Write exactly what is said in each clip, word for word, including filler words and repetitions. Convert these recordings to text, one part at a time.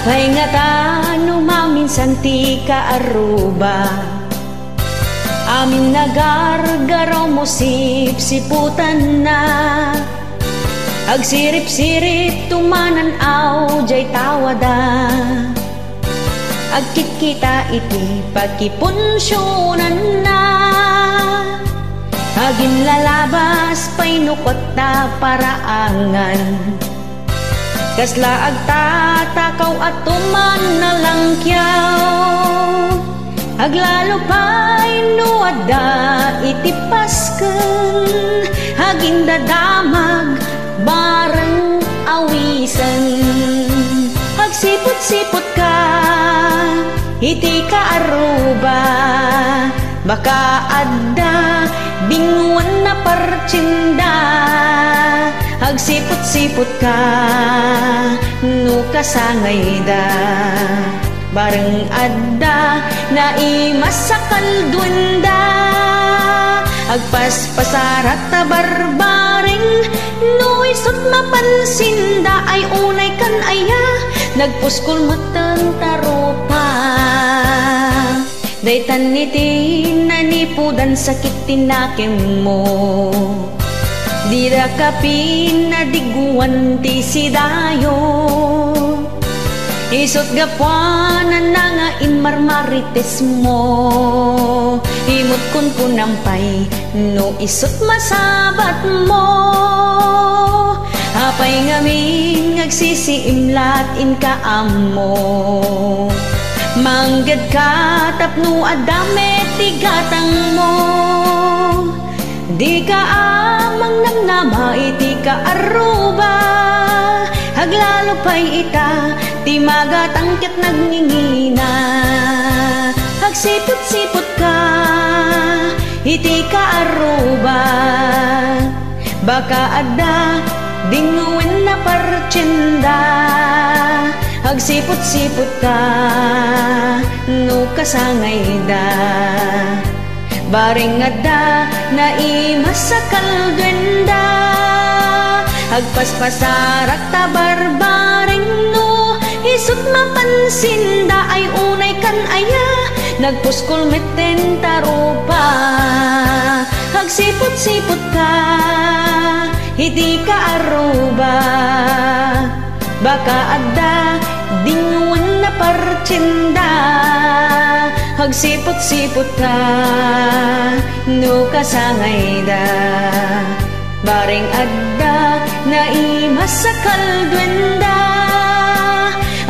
Pay ngata no maminsan ti kaarruba, amin nagargaraw mo sipsiputanna. Agsiripsirip tumanan-aw jay tawada. Agkitkita iti pakipunsionanna. Aginlalabas pay no kua ta paraangan. Kasla agtatakaw a tuman nalangkiaw. Aglalo pay no adda iti pasken. Agindadamag bareng awisen. Agsiput-siputka iti kaarruba. Baka adda dinguan a partienda. Agsiput-siputka no kasangayda. Bareng adda naimas a kalduenda. Agpaspasarak ta barbareng no isut' mapansinda. Ay unay kan aya, nagpuskol metten ta rupa. Daytan iti nanipudan sakit ti nakemmo. Dida ka pinadigwan ti sidayo. Isut' gapuananna nga immarmaritesmo. Imut kunkunam pay no isut' masabatmo. Apay ngamin nga agsisiimlat inka ammo? Manggedka tapno adda met ti gatangmo. Dika a mangnamnama iti kaarruba. Aglalo pay ita ti magatang ket nagngingina. Agsiput-siputka iti kaarruba. Baka adda dinguan a partienda. Agsiput-siputka no kasangayda. Bareng adda naimas a kalduenda. Agpaspasarak ta barbareng no isut' mapansinda. Ay unay kan aya, nagpuskol metten ta rupa. Agsiput-siputka iti kaarruba. Baka adda dinguan a partienda. Agsiput-siputka no kasangayda. Bareng adda naimas a kalduenda.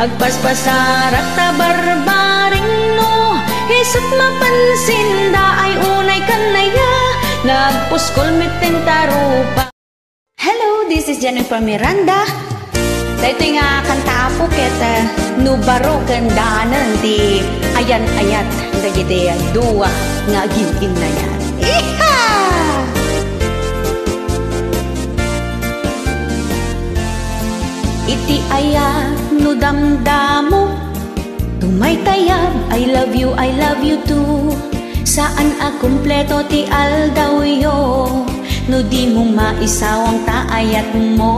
Agpaspasarak ta barbareng no isut' mapansinda. Ay unay kan aya, nagpuskol metten ta rupa. Hello, this is Jennifer Miranda. Daytoy nga kanta, Apo, ket, eh, no baro ken daanen ti ayan-ayat dagiti dua nga agin-innayan. Iha! Iti ayat no damdamo, tumaytayab, I love you, I love you too. Saan a kumpleto ti aldawyo no dimo maisawang ta ayatmo.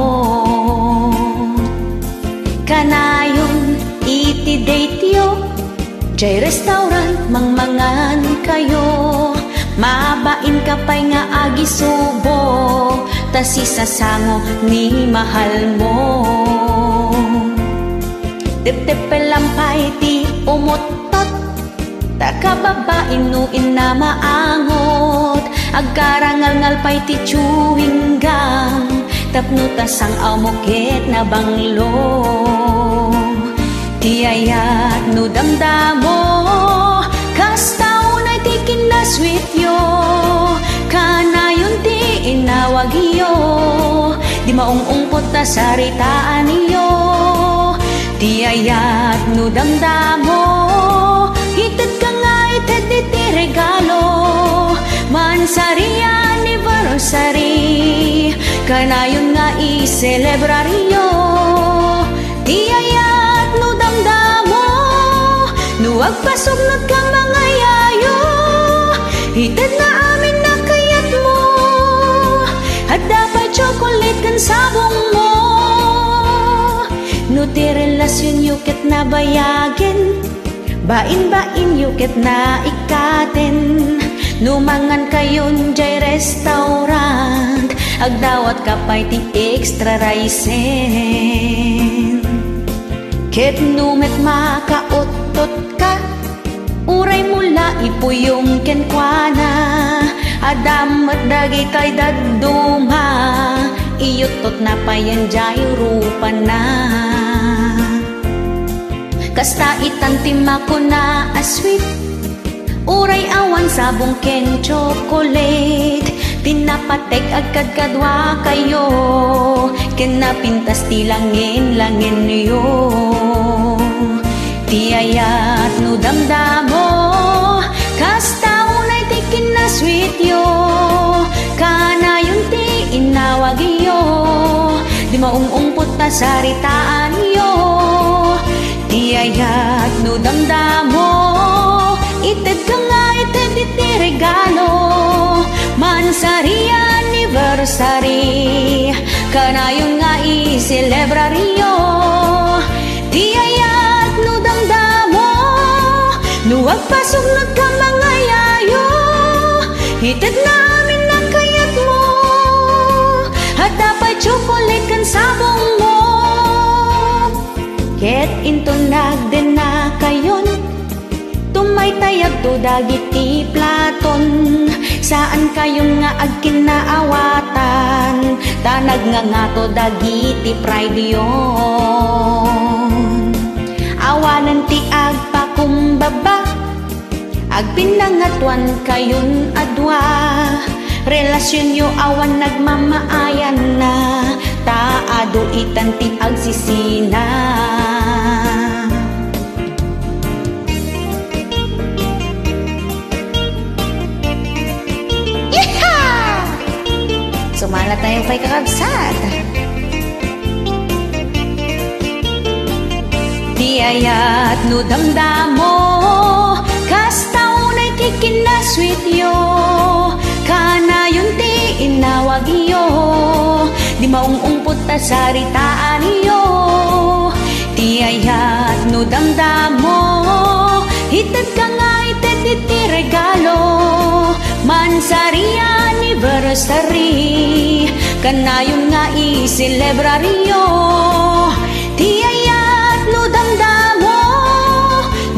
Kanayon iti dateyo, jay restaurant mangmangankayo. Mabainka pay nga agisubo, ta sisasango ni mahalmo. Tepteppelam pay ti umuttot, ta kababain no inna maangot. Agkarangalngal pay ti chewing gum, tapno ta sang-awmo ket nabanglo. Ti ayat no damdamo, kasta unay ti kinna-sweetyo. Kanayon ti inawagyo, di maung-ungkot ta saritaanyo. Ti ayat no damdamo, itedka nga ited iti regalo. Mansari, anniversary, kanayon nga iselebraryo. Ti ayat no damdamo, no agpasugnot ka mangayayo. Itedna amin a kayatmo, adda pay chocolate ken sabongmo. No Ti relasionyo ket nabayagen, bain-bainyo ket naikkaten. No mangankayon diay restaurant, agdawatka pay ti extra rice. Ket no met makauttotka, uray mo la ipuyong kenkuana, adda met dagitay dadduma, iyuttotna payen diay rupana. Kasta itan ti makuna a sweet, uray awan sabong ken tsokolet, ti napateg agkadkaduakayo, ken napintas ti langen-langenyo. Ti ayat no damdamo, kasta unay ti kinasweetyo, kanayon ti inawagyo, di maung-ungpot ta saritaanyo. Ti ayat no damdamo, itedka nga ited iti regalo, mansari anniversary, kanayon nga iselebraryo. Ti ayat no damdamo, no agpasuknodka mangayayo, itedna amin a kayatmo, adda pay tsokolet ken sabongmo. Ket inton nagdennakayon, tumaytayabto dagiti platon. Saankayon nga agkinnaawatan, ta nagngangato dagiti prideyon. Awanen ti agpakumbaba, agpinnangatoankayon a dua. Relasionyo awan nagmamaayanna, ta adu itan ti agsisina. Yeehaw! Sumala tayo pay, kakabsat. Ti ayat no damdamo, kasta unay ti kinasweetyo, kanayon ti inawagyo, di maung-ungpot ta saritaanyo. Ti ayat no damdamo, itedka nga ited iti regalo, mansari anniversary, kanayon nga iselebraryo. Ti ayat no damdamo,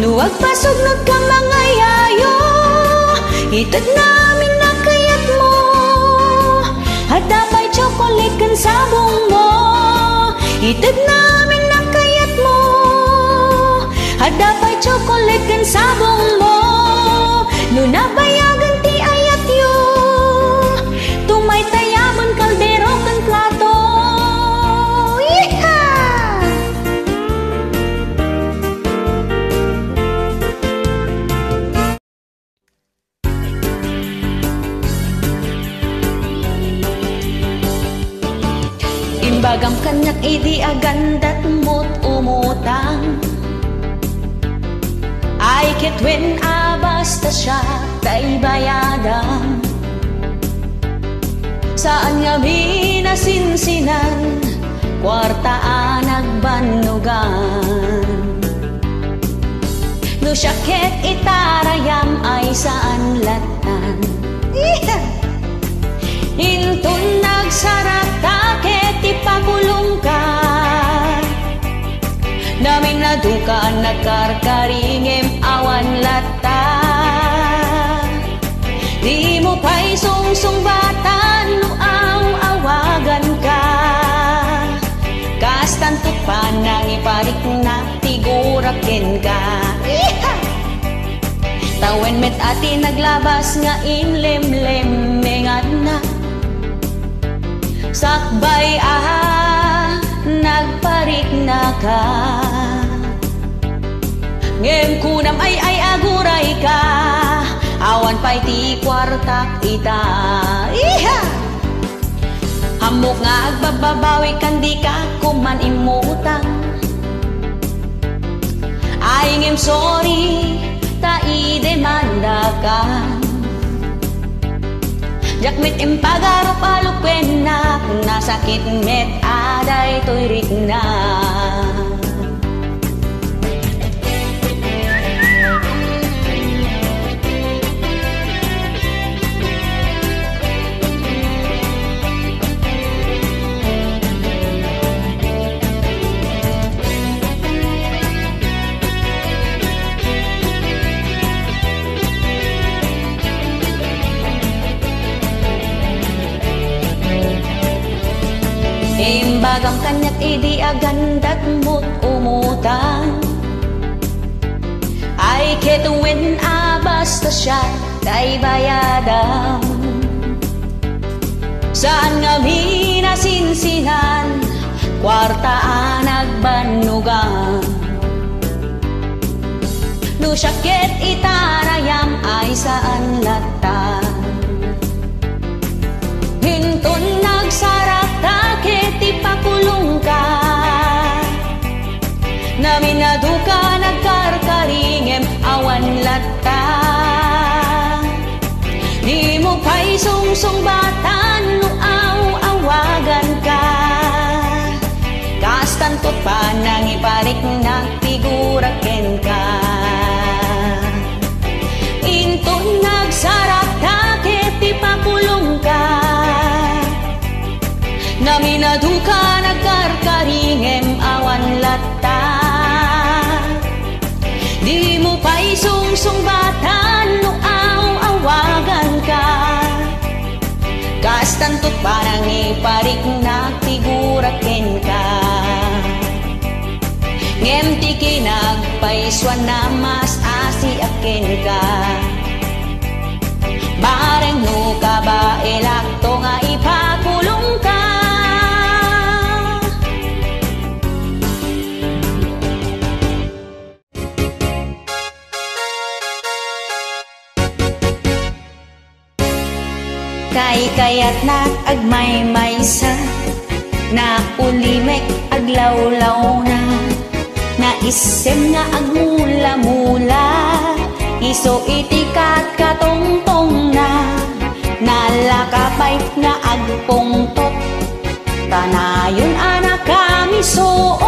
no agpasuknodka mangayayo, itedna amin a kayatmo. Adda pay tsokolet ken sabongmo, itedna amin a kayatmo. Adda pay tsokolet ken sabongmo, no nabayagen ti ayatyo, tumaytayaben kaldero ken plato. Yeehaw! Imbagam kaniak idi agandatmot umutang. Ay ket wen a basta siak ta ibayadam. Saan ngamin a sinsinan, kuarta a nagbannogan. No siak ket itarayam ay saan lattan. Inton nagsarata ket ipakulongka, naminaduka a nagkarkari ngem awan latta. Dimo pay sungsungbatan no aw-awaganka. Kastanto panangiparikna ti gurak kenka. Iha! Ta wen met a ti naglabas nga inlemlemmenganna, sakbay a nagpariknaka. Ngem kunam ay-ay, agurayka, awan pay ti kuartak ita. Iha! Ammok nga agbabbabawikan, dika koman immutang. Ay ngem sorry ta idemandaka. Diak met impagarup a lukuennak, nasakit met a daytoy rikna. Imbagam kaniak idi agandat mo't umutan. Ay ket wen a basta siak tay bayadam. Saan ngamin a sinsinan, kuarta a nagbannogan. No siak ket itarayam ay saan latta. Inton nagsarakta ket ipakulongka, naminaduka nagkarkaringem awan latta. Dimo pay sungsungbatan no aw-awaganka. Kastanto't panangipariknak ti gurak kenka. Inton nagsarakta ket ipakulongka, naminaduka nagkarkaringem awan latta. Dimo pay sungsungbatan no aw-awaganka. Kastanto't panangipariknak ti gurak kenka. Ngem ti kinagpaysuanna mas asiak kenka. Bareng no kabaelakto nga ipakulongka. Kaykayatnak agmaymaysa, naulimek aglawlawna, naisem nga agmulamula, isu iti katkatongtongna, nalaka pay nga agpungtot. Kanayon a nakamisuot,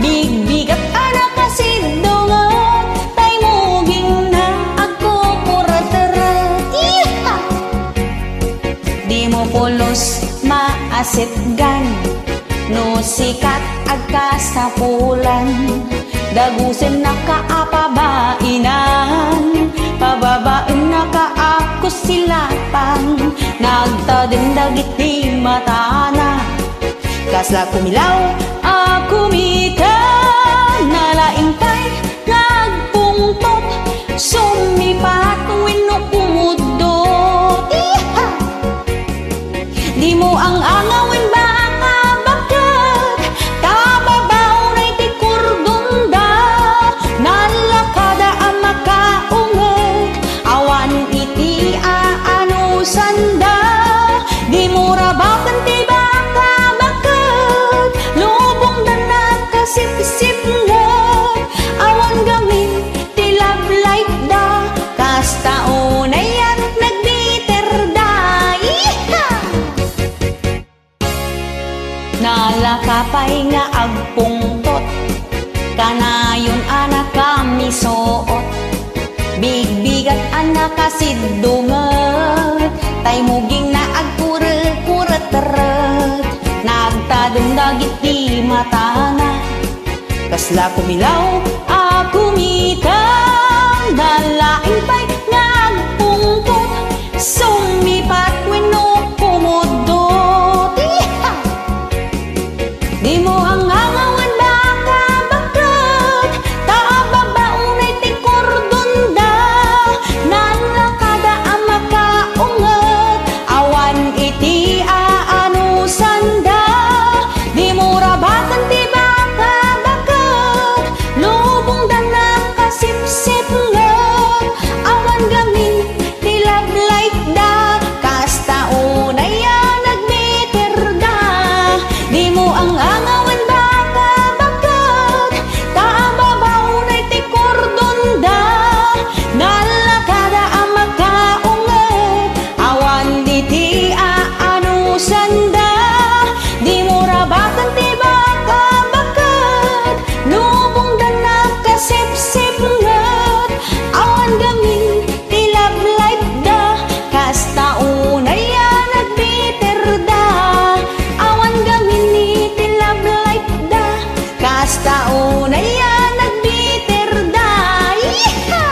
bigbigat a nakasiddunget, tay mugingna agkukureteret. Iha! Dimo pulos maasitgan, no sikat agkasapulan. Dagusennaka a pabainan, pababaennaka a kusilapan, nagtadem dagiti matana. Kasla kumilaw a kumita, nalaing pay nga agpungtot, sumipat wenno kumuddot. Iha! Dimo ang-angawen baka bakket, ta babaw na iti kurdonda, nalakada a makaunget, awan iti aanusanda. Dimo rabaken ti baka bakket, lubongda nakasipsipnget, awan gamin ti love life da, kasta unay a nagbitter da. Iha! Nalaka pay nga agpungtot, kanayon a nakamisuot, bigbigat a nakasiddunget, tay mugingna agkurekureteret, nagtadem dagiti matana. Kasla kumilaw a kumita, nalaing pay nga agpungtot, sumipat wenno kumuddot. Iha! Dimo ang-angawen baka bakket, ta babaw na iti kurdonda, nalakada a makaunget, awan iti aanusanda. Dimo rabaken ti baka bakket, lubongda nakasipsipnget, awan gamin ti love life da, kasta unay a nagbitter da. Dimo ang-angawen baka bakket, ta babaw na iti kurdonda, nalakada a makaunget, awan iti aanusanda. Dimo rabaken ti baka bakket, lubongda nakasipsipnget, awan gamin ti love life da, kasta unay a nagbitter da. Awan gamin iti love life da, kasta unay a nagbitter da. Iha!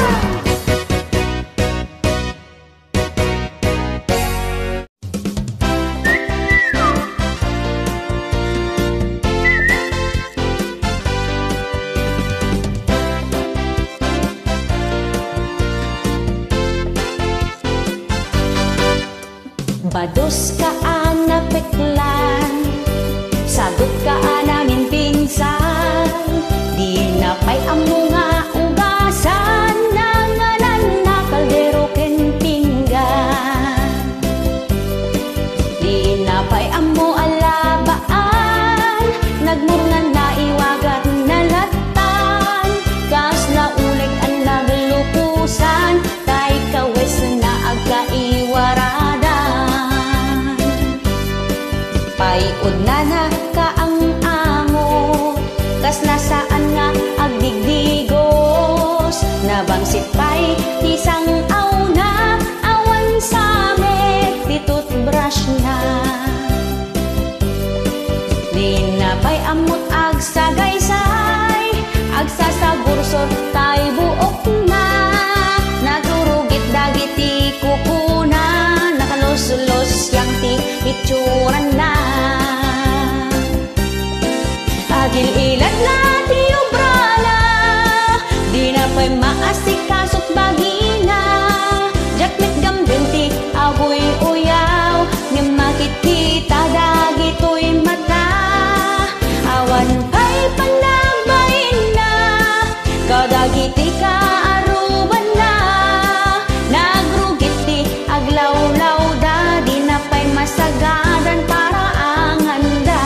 Dukka a naminpinsan, dina pay ammo nga ugasan, nanganan a kaldero ken pinggan. Dina pay ammo a labaan, nagmurngan, naiwagat, nalattan, kas nauleg a naglukosan, tay kawesna agkaiwaradan. Paiudnana kaang-angot, kasla saan nga agdigdigos, nabangsit pay ti sang-awna, awan sa met ti toothbrushna. Dina pay ammot agsagaysay, agsasagursor tay buokna. Nagrurugit dagiti kukuna, nakaluslos yang ti itsurana. Agil-ilad la ti obrana, dina pay maasikaso't bagina. Diak met gamden ti aguy-uyaw, ngem makitkita dagitoy mata. Awan pay panagbainna kadagiti kaarubanna. Nagrugit ti aglawlawda, dina pay masagadan paraanganda.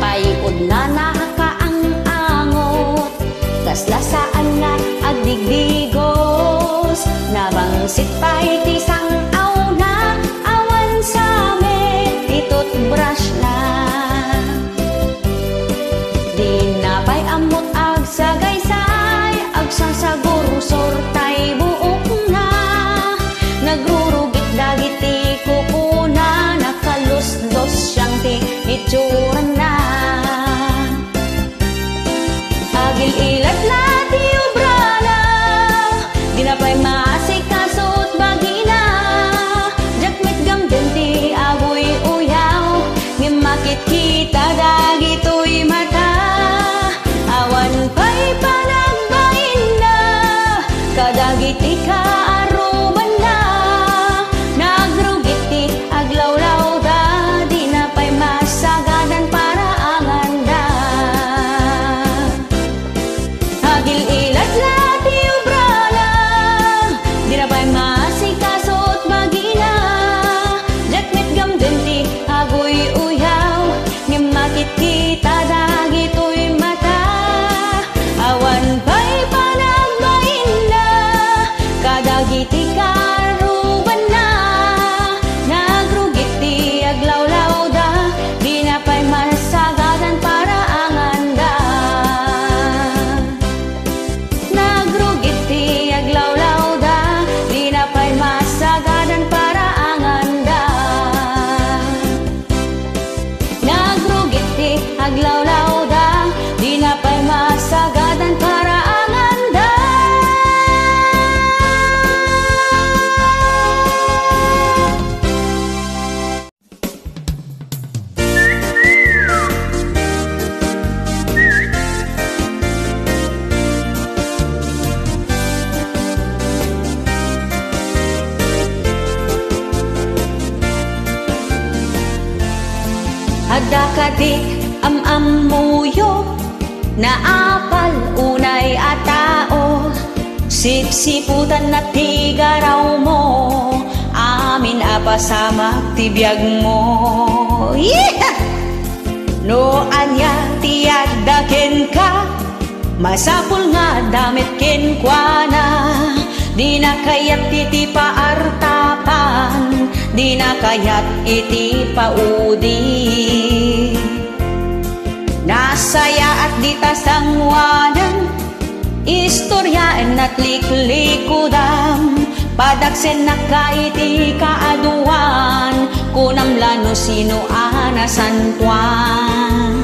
Paiudnana kaang-angot, kasla saan nga agdigdigos. Nabangsit pay ti sang-awna, awan sa met ti toothbrushna. Dina pay ammot agsagaysay, agsasagursor tay buokna. Nagrurugit dagiti kukuna, nakaluslos yang ti itsurana. Agil-ilad la ti obrana, dina pay maasikaso't bagina. Diak met gamden ti aguy-uyaw, ngem makitkita dagitoy mata. Awan pay panagbainna kadagiti kaarubanna. Nagrugit ti aglawlawda, dina pay masagadan paraanganda. Agil-ilad la ti obrana, dina pay maasikaso't bagina. Diak met gamden ti aguy-uyaw, ngem makitkita dagitoy mata. Awan pay panagbainna kadagiti kaarubanna. Nagrugit ti aglawlawda, dina pay masagadan paraanganda. Nagrugit ti aglawlawda, dina pay masagadan paraanganda. Nagrugit ti aglawlawda, dina pay masagadan paraanganda. Adda kadi am-ammoyo, naapal unay a tao, sipsiputanna ti garawmo, amin a pasamak ti biagmo. Yeeha! No ania ti adda kenka, masapul nga adda met kenkuana. Dina kayat iti paartapan, dina kayat iti paudi. Nasayaat dita sangoanan, istoriaenna ti liklikudam. Padaksennaka iti kaaduan, kunam la no sino a nasantoan.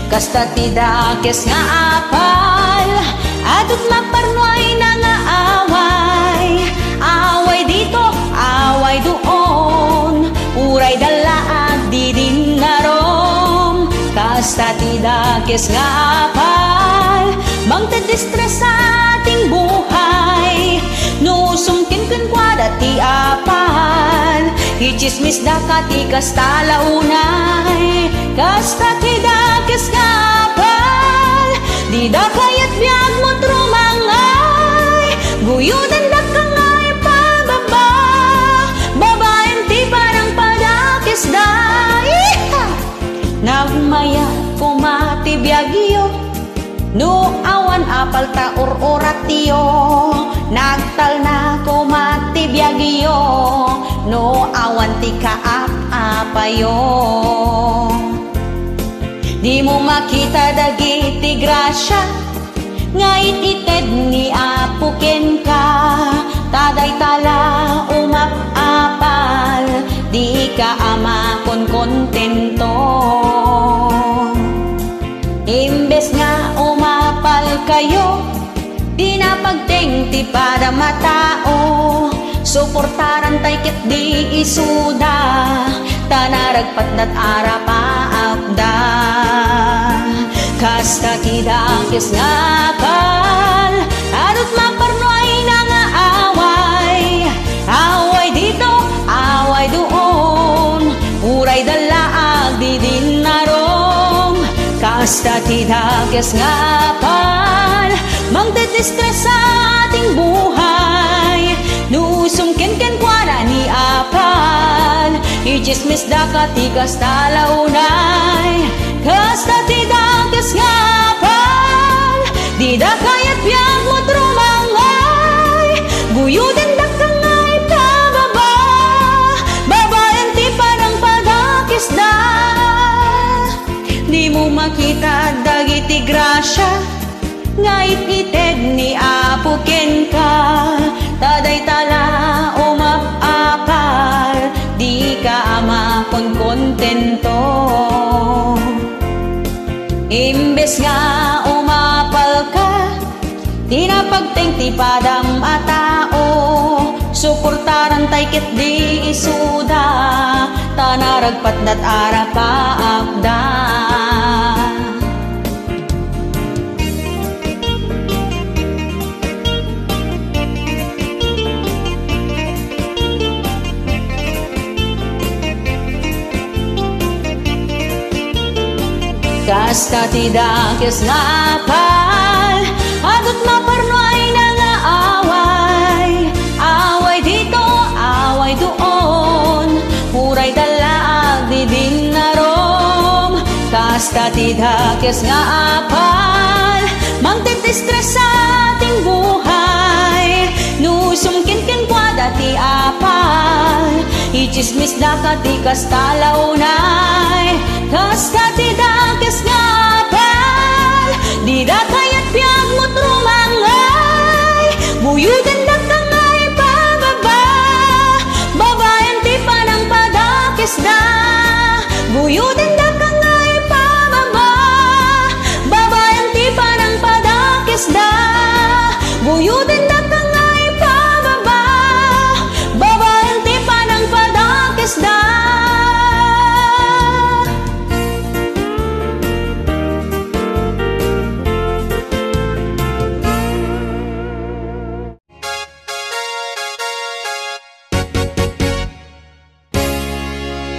Kasta ti dakes nga apal, adut maparnuayna nga away. Away dito, away doon, uray dala agdidinna. Dakes nga apal, mangted stress sa ating buhay. No sumkin kenkuada ti apal, ichismis daka ti kasta la unay. Kasta ti dakes nga apal, dida kayat biag mo't rumangay. Guyoden daka nga ipababa, babaen ti panangpadakesda. Iha! Nagmaya koma ti biagyo, no awan apal ta ur-uratyo. Nagtalna koma ti biagyo, no awan ti kaap-apayo. Dimo makita dagiti grasia nga it-ited ni Apo kenka, ta dayta la umap-apal, dika a makonkontento. Imbes nga umapalkayo, di napagteng ti padam a tao, suportaran tay ket di isuda, ta naragpatdat arapaapda. Kasta ti dakes nga apal, adut maparnuayna nga away. Away dito, away doon, uray dala agdidinnarom. Kasta ti dakes nga apal, mangted stress sa ating buhay. No sumkin kenkuana ni apal, ichismis daka ti kasta la unay. Kasta ti dakes nga apal, dida kayat biag mo't rumangay. Guyoden daka nga ipababa, babaen ti panangpadakesda. Dimo makita dagiti grasia nga it-ited ni Apo kenka, ta dayta la umap-apal, dika a makonkontento. Imbes nga umapalka, ti napagteng ti padam a tao, suportaran tay ket di isuda, ta naragpatdat arapaapda. Kasta ti dakes nga apal, adut maparnuayna nga away. Away dito, away doon, uray dala agdidinnarom. Kasta ti dakes nga apal, mangted stress sa ating buhay. No sumkin kenkuada ti apal, ichismis daka ti kasta la unay. Kasta ti dakes nga apal, dida kayat biag mo't rumangay. Guyoden daka nga ipababa, babaen ti panangpadakesda. Guyoden daka nga ipababa, babaen ti panangpadakesda. Guyoden daka nga ipababa, babaen ti panangpadakesda.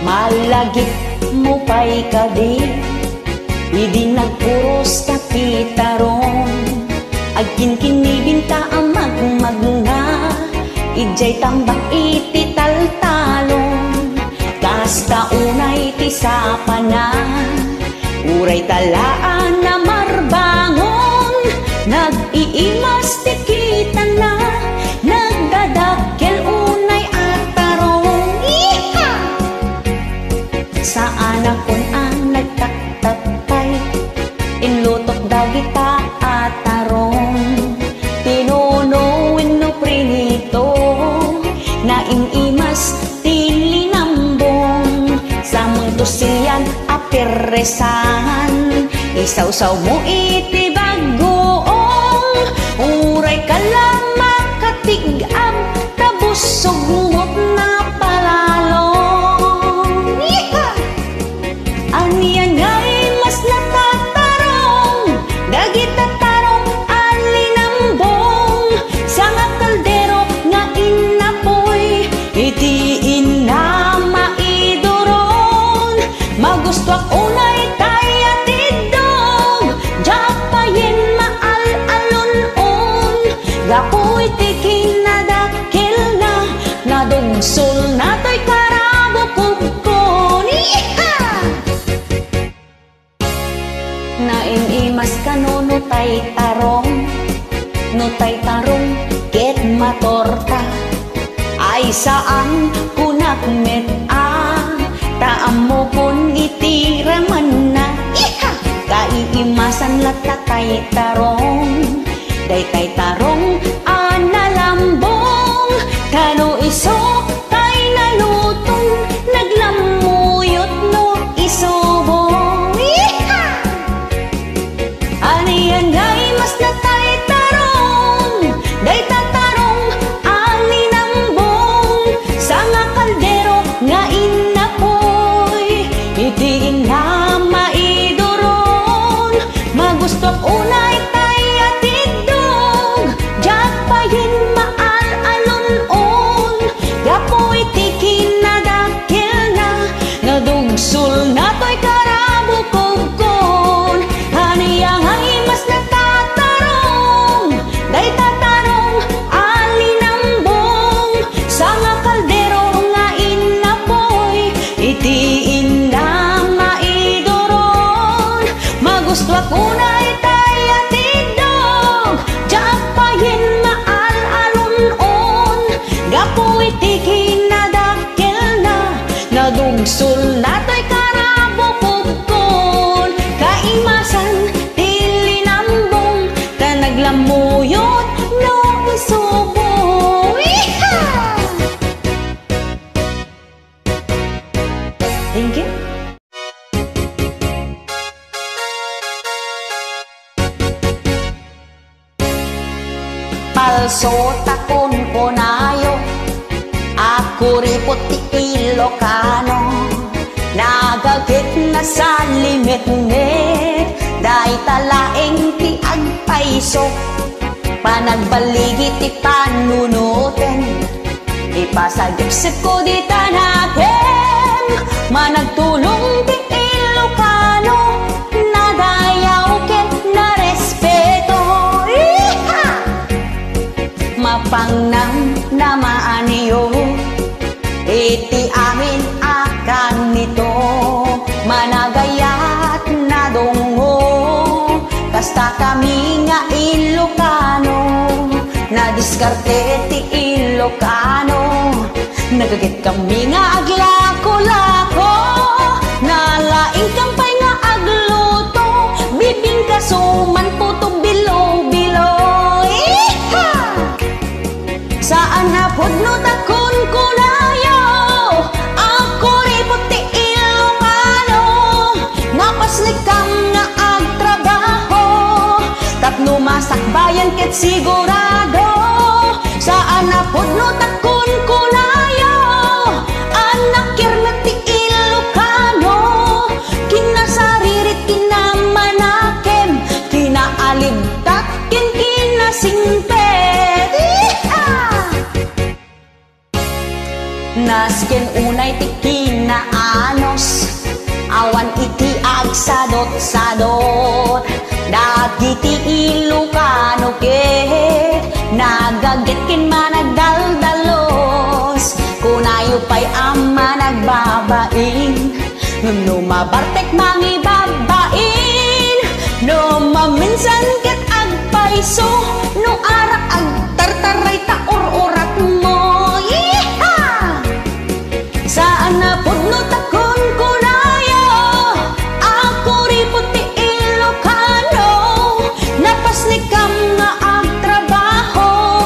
Malagipmo pay kadi idi nagpuros ka ti tarong? Agkinkinniginta a magmagna idiay tambak iti taltalon. Kasta unay ti sapana, uray talaan a marbangon, nag-iimas ti kitana, nagdadakkel unay a tarong. Iha! Saanakon a nagtaktaptay, inlutok dagita a tarong. Pinuno wenno prinito, naim-imas ti linambong. Samongto sian a perresan, isawsawmo iti baggoong. Uray ka la makatig-am, ta busog mo't napalalong. Yeeha! Ania nga imas na ta Gustuak unay tay a tiddog, diak payen maal-alun-on, gapu iti kinadakkelna, nadugsolna toy karabukobkon. Iha! Naim-imas kano no tay tarong, no tay tarong ket matorta. Ay saan, kunak met a, ta ammokon iti ramanna. Iha! Kaiimasan latta tay tarong, daytay tarong a nalambong, ta no isu tay nalutong, naglammuyot no isubo. Iha! Ania nga imas na tay tarong, dayta tarong a linambong, sanga kaldero nga innapoy, iti inna maiduron. Magustuak unay tay a tiddog, diak payen maal-alun-on, gapu iti kinadakkelna, nadugsolna toy karabukobkon. Ania nga imas na tay tarong, dayta tarong a linambong, sanga kaldero nga innapoy, iti inna maiduron. Magustuak unay tay a tiddog, diak payen maal-alun-on, gapu iti kinadakkelna, nadugsolna toy karabukobkon. Kaimasan ti linambong, ta naglammuyot no isubo. Iha! Thank you. Palso ta kunkunayo a kuripot ti Ilocano. Nagaget, nasalimetmet, dayta laeng ti agpayso. Panagballigi ti panunoten, ipasagipsipko dita nakem. Managtulong ti Ilocano, nadayaw ken narespeto. Iha! Mapangnang namaanyo iti amin a kannito, managayat nadungngo, kasta kami nga Ilocano, nadiskarte ti Ilocano, nagaget kami nga aglako-lako, nalaing kam pay nga agluto, bibingka, suman, puto, bilo-bilo. Iha! Saan a pudno ta kunkunayo a kuripot ti Ilocano. Napasnekam nga agtrabaho tapno masakbayan ket sigurado. Saan a pudno ta kunkunayo a nakirmet ti Ilocano. Kinasaririt, kinamanakem, kinaalibtat, ken kinasingpet. Iha! Nasken unay ti kinaanos, awan iti agsadot-sadot. Dagiti Ilocano ket nagaget ken managdaldallos. Kunayo pay a managbabain. Ngem no mabartek, mangibabbain, no maminsan ket agpayso, no arak, agtartaray ta ur-uratmo. Iha! Saan a pudno ta kunkunayo a kuripot ti Ilocano, napasnekam nga agtrabaho,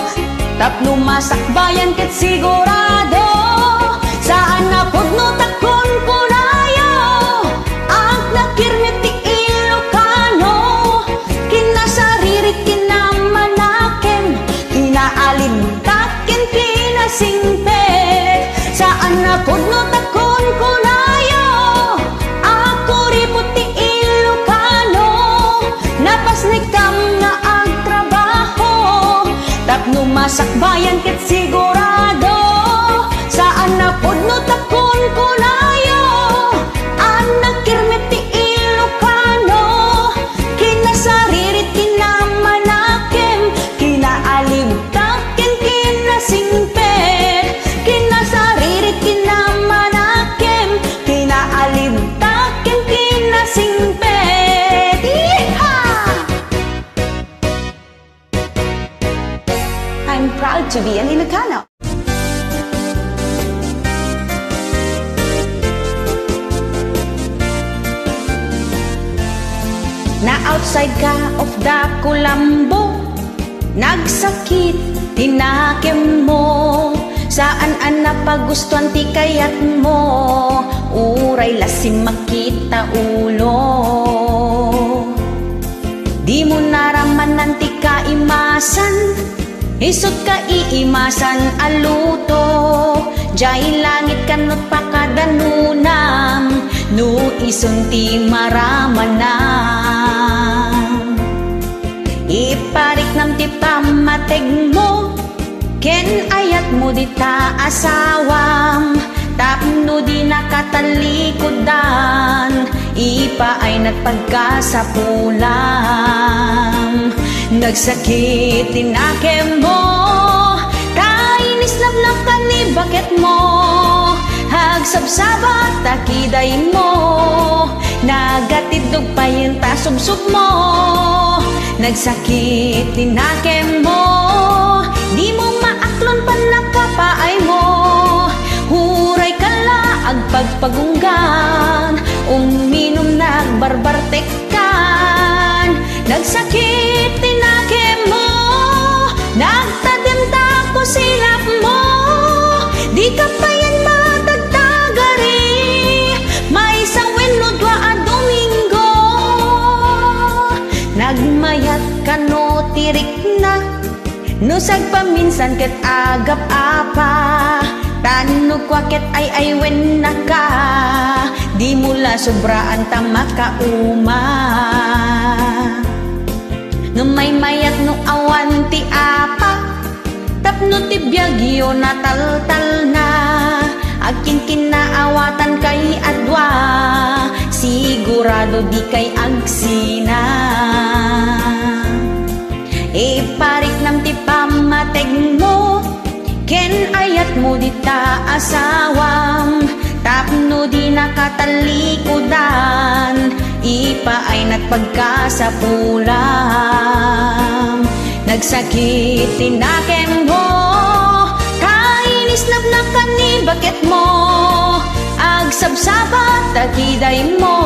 tapno masakbayan ket sigurado. Saan a pudno ta kunkunayo a nakirmet ti Ilocano. Kinasaririt, kinamanakem, kinaalibtak, ken kinasingpet. Saan a pudno ta kunkunayo a kuripot ti Ilocano. Napasnekam nga agtrabaho, tapno masakbayan ket sigurado. Saan a pudno ta kunkunayo a nakir- Na-outside ka of the kulambo. Nagsakit ti nakemmo. Saan a napagustuan ti kayatmo. Uray la simmakit ta ulo. Dimo naramanan ti kaimasan. Isut' kaiimasan a luto, diay langit kanot pakadanonam, no isun ti maramanam. Ipariknam ti pammategmo, ken ayatmo dita asawam, tapno di nakatalikudan, ipaayna ti pagkasapulam. Nagsakit ti nakemmo, ta inisnapnap ka ni baketmo, agsabsabat ta kidaymo, nagatiddog payen ta subsubmo. Nagsakit ti nakemmo, dimo maaklon pannakapaaymo, uray ka la agpagpagunggan, uminum nagbarbartek kan. Nagsakit ti nakemmo, nagtadem ta kusilapmo, dika payen matagtagari, maysa wenno dua a Domingo. Nagmayat kano ti rikna, no sagpaminsan ket agap-apa, tan no kua ket ay-aywennaka, dimo la sobraan ta makauma. Ngem maymayat no awan ti apa, tapno ti biagyo nataltalna, agkinkinnaawatan kay a dua, sigurado dikay agsina. Ipariknam ti pammategmo, ken ayatmo dita asawam, tapno di nakatalikudan, ipaayna ti pagkasapulam. Nagsakit ti nakemmo, ta inisnapnap ka ni baketmo, agsabsabat ta kidaymo,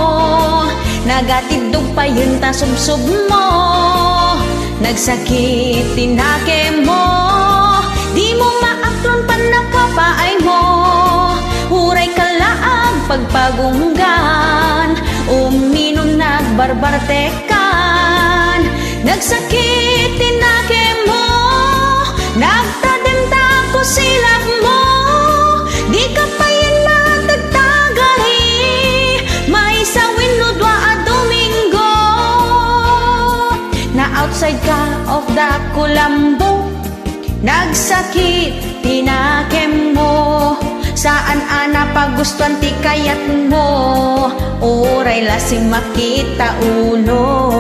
nagatiddog payen ta subsubmo. Nagsakit ti nakemmo, dimo maaklon pannakapaaymo, uray ka la agpagpagunggan, uminum nagbarbartek kan. Nagsakit ti nakemmo, nagtadem ta kusilapmo, dika payen matagtagari, maysa wenno dua a Domingo. Na-outside ka of the kulambo, nagsakit ti nakemmo, saan a napagustuan ti kayatmo, uray la simmakit ta ulo.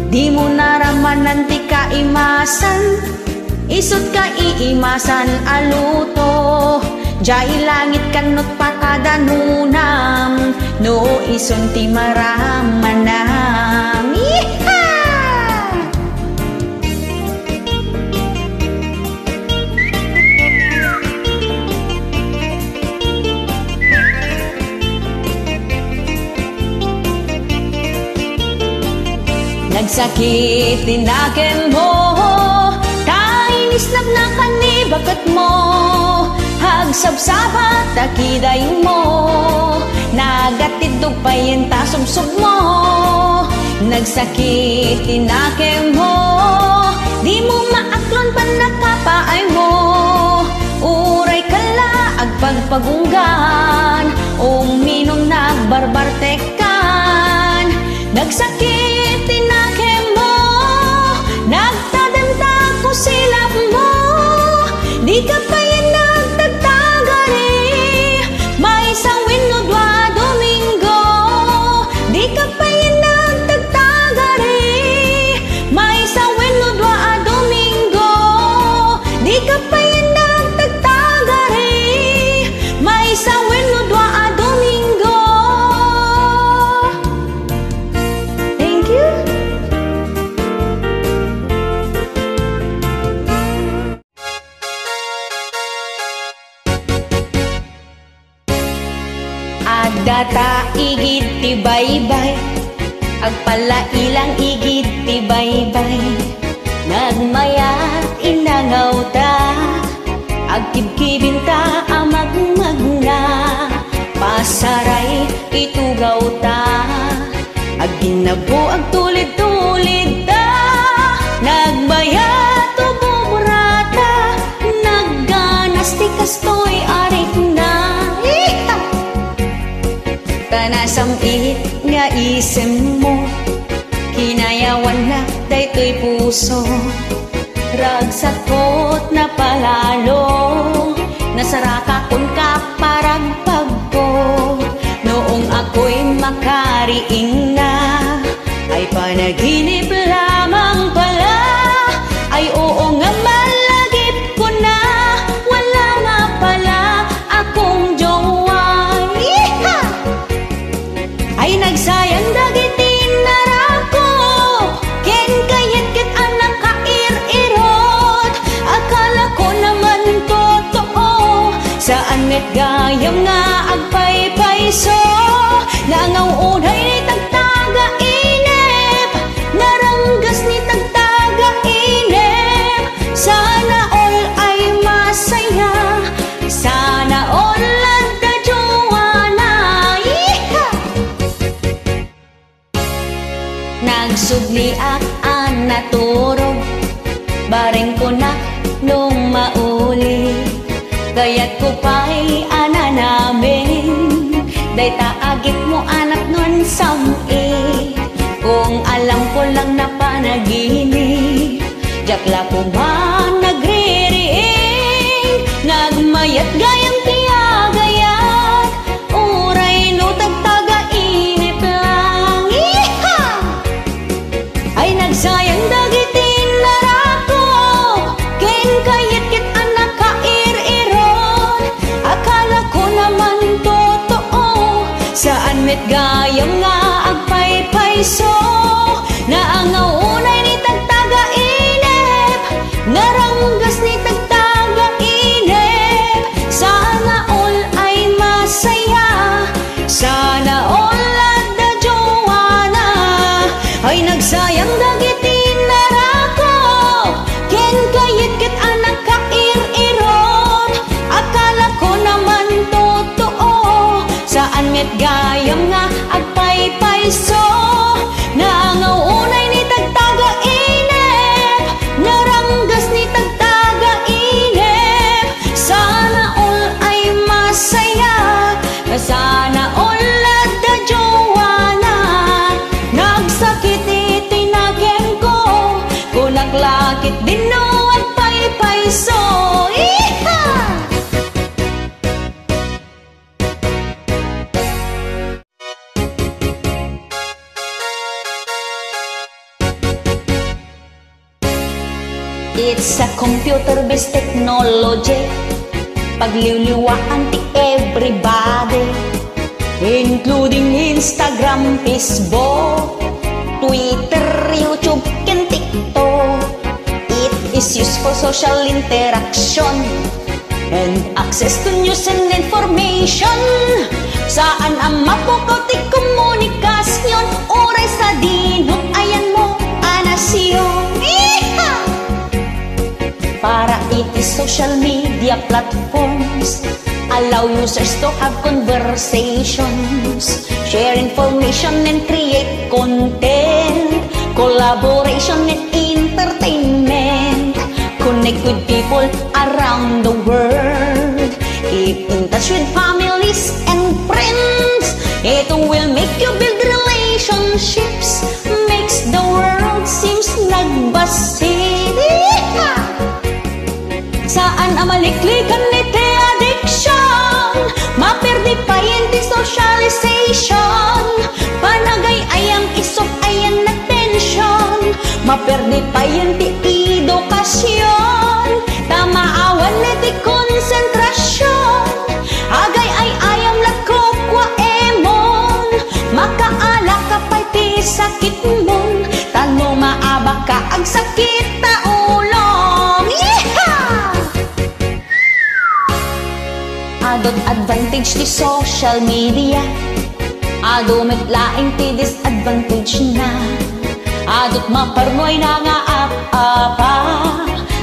Dimo naramanan ti kaimasan, isut' kaiimasan a luto, diay langit kanot pakadanonam, no isun ti maramanam. Yeehaw! Nagsakit ti nakemmo, ta inisnapnap ka ni baketmo, agsabsabat ta kidaymo, nagatiddog payen ta subsubmo. Nagsakit ti nakemmo, dimo maaklon pannakapaaymo, uray ka la agpagpagunggan, uminum nagbarbartek kan. Nagsakit ti nakemmo, nagtadem ta kusilapmo, dika payen nagtagtagari, maysa wenno dua a Domingo, dika payen nagtagtagari, maysa wenno dua a Domingo, dika payen nagtagtagari, maysa wenno dua a Domingo. Thank you. Adda ta igid ti baybay, Agpallailang igid ti baybay, nagmayat inangawta, agkibkibinta a magmagna, pasaray itugawta, agginnabo agtulid-tulidta, nagbayat ububrata, nagganas ti kastoy a rikna. Iha! Ta nasam-it nga isemmo, kinayawannak daytoy puso. Ragsatkot napalalo, nasaraka kunka paragpagko. Noong ako'y makariingna, ay panaginip lamang pala. Ay oo nga malagip ko na, wala nga pala akong jowa. Iha! Ay nagsayang dagiti narakop, ken kayat ket a nakair-irot. Akala ko naman totoo, saan met gayam nga agpaypayso. Nangaw unay ni tagtagainep, naranggas ni tagtagainep. Sana all ay masaya. Sana all adda jowana. Iha! Nagsubliak a naturog, bareng kunak no mauli. Kayatko pay a nanamen dayta a gitmo a napnoan sam-it. Kung alam ko lang na panaginip, diak la koma nagririing. Nagmayat gayam ti agayat, uray no tagtagainip lang. Iha! Ay nagsayang dagiti narakop, ken kayat ket a nakair-irot. Akala ko naman totoo, saan met gayam nga agpaypayso. Naangaw unay ni tagtagainep, naranggas ni tagtagainep. Sana all ay masaya, sana all adda jowana. Ay nagsayang dagiti narakop, ken kayat ket a nakair-irot. Akala ko naman totoo, saan met gayam nga agpaypayso. Naangaw unay ni tagtagainep, naranggas ni tagtagainep. Sana all ay masaya, sana all adda jowana. Nagsakit iti nakem ko, kunak la ket dinno agpaypayso. Iha! It's a computer-based technology. Pagliwliwaan ti everybody, including Instagram, Facebook, Twitter, YouTube, ken TikTok. It is used for social interaction and access to news and information. Saan a mapukaw ti komunikasion, uray sadino ti ayanmo a nasion. Iha! Para iti social media platforms, allow users to have conversations, share information and create content, collaboration and entertainment. Connect with people around the world. Keep in touch with families and friends. It will make you build relationships. Makes the world seems nagbasit. Iha! Saan a maliklikan iti addiction. Maperdi payen ti socialization. Panagay-ayam isuk ayan attention. Maperdi payen ti edukasion, ta maawan ti konsentrasion. Agay-ay-ayam la kukuaemon, makaalaka pay ti sakitmon, ta no maabaka agsakit ta ulom. Yeehaw! Adu ti advantage ti social media, adu met laeng ti disadvantage. Advantage na. Adut maparnuay na nga app-apa.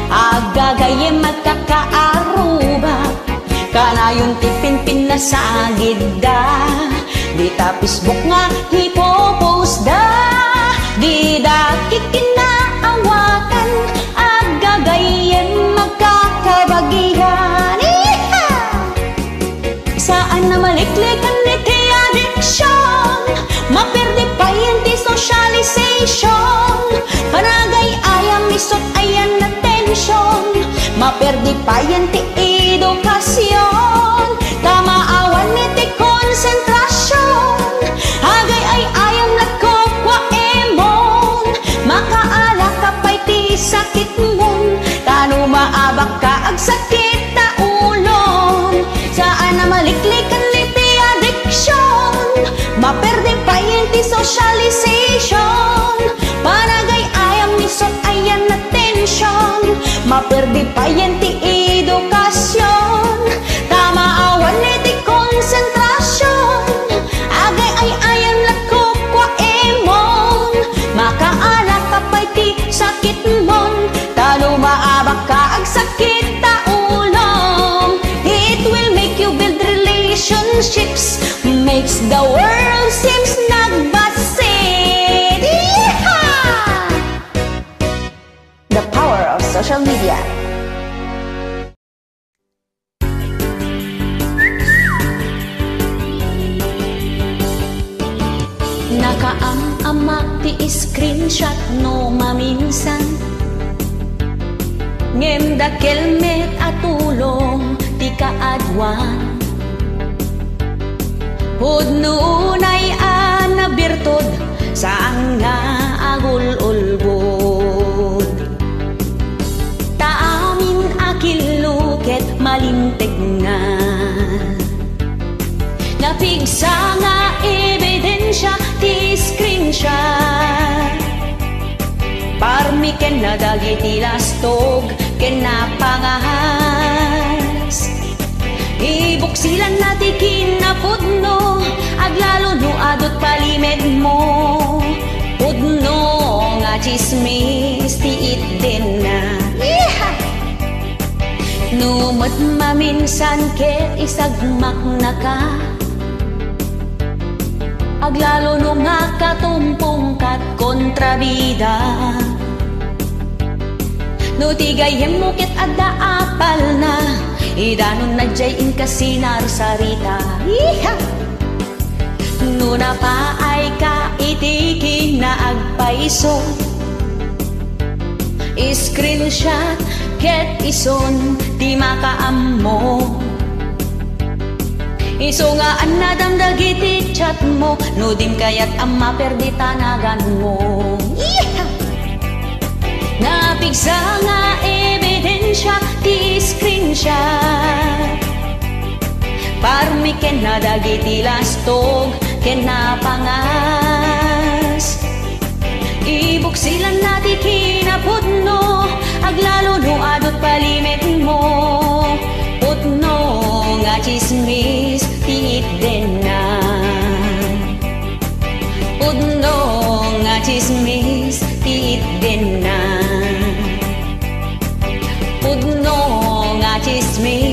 Aggagayyem, agkakaaruba. Kanayon ti pinpinnasagidda. Dita Facebook nga ipopost da. Dida kikinaawatan. Aggagayyem, agkakabagian. Iha! Saan a maliklikan iti addiction. Maperdi payen ti socialization. Panagay-ayam isut ayan nga tension. Maperdi payen ti edukasion. Ta maawan iti konsentrasion. Agay-ayam nga kukua imon. Makaalaka pay ti sakitmon. Ta no maabakka, agsakit ta ulom. Saan a maliklikan iti addiction. Maperdi payen ti socialization. Panagay-ayam isut ayan nga tension. Maperdi payen ti edukasion. Ta maawan iti konsentrasion. Agay-ayam nga kukua imon. Makaalaka pay ti sakitmon. Ta no maabakka, agsakit ta ulom. It will make you build relationships, makes the world seems nagbasit. Yeehaw! The power of social media. Nakaam-amak ti screenshot no maminsan. Ngem dakkel met a tulong ti kaaduan. Pudno unay a nabirtud, saan nga agul-ulbod. Ta amin a killo ket malinteg nga napigsa nga ebidensia ti screenshot. Parmi ken dagiti lastog ken napangas. Ibuksilanna ti kinapudno, aglalo no adut palimedmo. Pudno nga tsismis ti itdenna. Yeehaw! No met maminsan ket isagmaknaka, aglalo no nga katumpong kat kontrabida. No ti gayyemmo ket adda apalna, idanonna diay inka sinarsarita. Yeehaw! No napaayka iti kinaagpayso, screenshot ket isun ti makaammo. Isu nga annadam dagiti chatmo no dim kayat a maperdi ta naganmo. Yeehaw! Napigsa nga ebidensia ti screenshot. Parmi ken dagiti lastog ken napangas. Ibuksilanna ti kinapudno, aglalo no adut palimedmo. Pudno nga tsismis ti itdenna. Pudno nga tsismis ti itdenna. Pudno nga tsismis